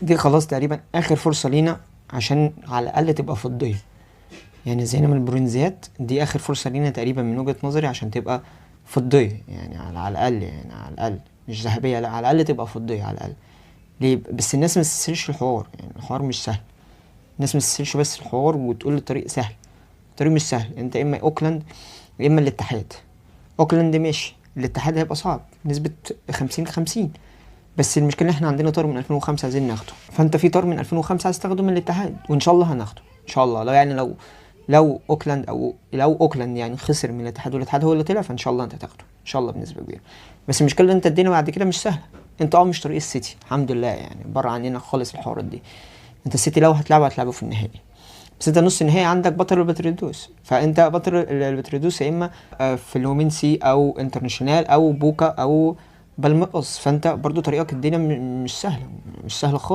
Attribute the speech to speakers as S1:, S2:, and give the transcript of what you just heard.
S1: دي خلاص تقريبا اخر فرصة لينا عشان على الاقل تبقى فضية. يعني زينا من البرونزيات، دي اخر فرصة لينا تقريبا من وجهه نظري عشان تبقى فضية، يعني على الاقل، يعني على الاقل مش ذهبية، لا على الاقل تبقى فضية على الاقل. ليه بس الناس ما تستسهلش الحوار، يعني الحوار مش سهل، الناس ما تستسهلش بس الحوار وتقول الطريق سهل، الطريق مش سهل. انت اما اوكلاند يا اما الاتحاد. اوكلاند ماشي، الاتحاد هيبقى صعب نسبة 50-50، بس المشكلة ان احنا عندنا طار من 2005 عايزين ناخده، فانت في طار من 2005 عايز تاخده من الاتحاد، وان شاء الله هناخده ان شاء الله. لو يعني لو اوكلاند او لو اوكلاند يعني خسر من الاتحاد والاتحاد هو اللي طلع، فان شاء الله انت تاخده ان شاء الله بنسبة كبيرة. بس المشكلة ان انت الدنيا بعد كده مش سهلة، انت مش طريق السيتي الحمد لله، يعني بره عننا خالص الحوارات دي. انت السيتي لو هتلعبه هتلعبه في النهائي، بس انت نص النهائي عندك بطل البتريدوس، فانت بطل البتريدوس يا اما فلومينسي او انترناشونال او بوكا او بالمقص، فانت برضو طريقك الدنيا مش سهلة، مش سهلة خالص.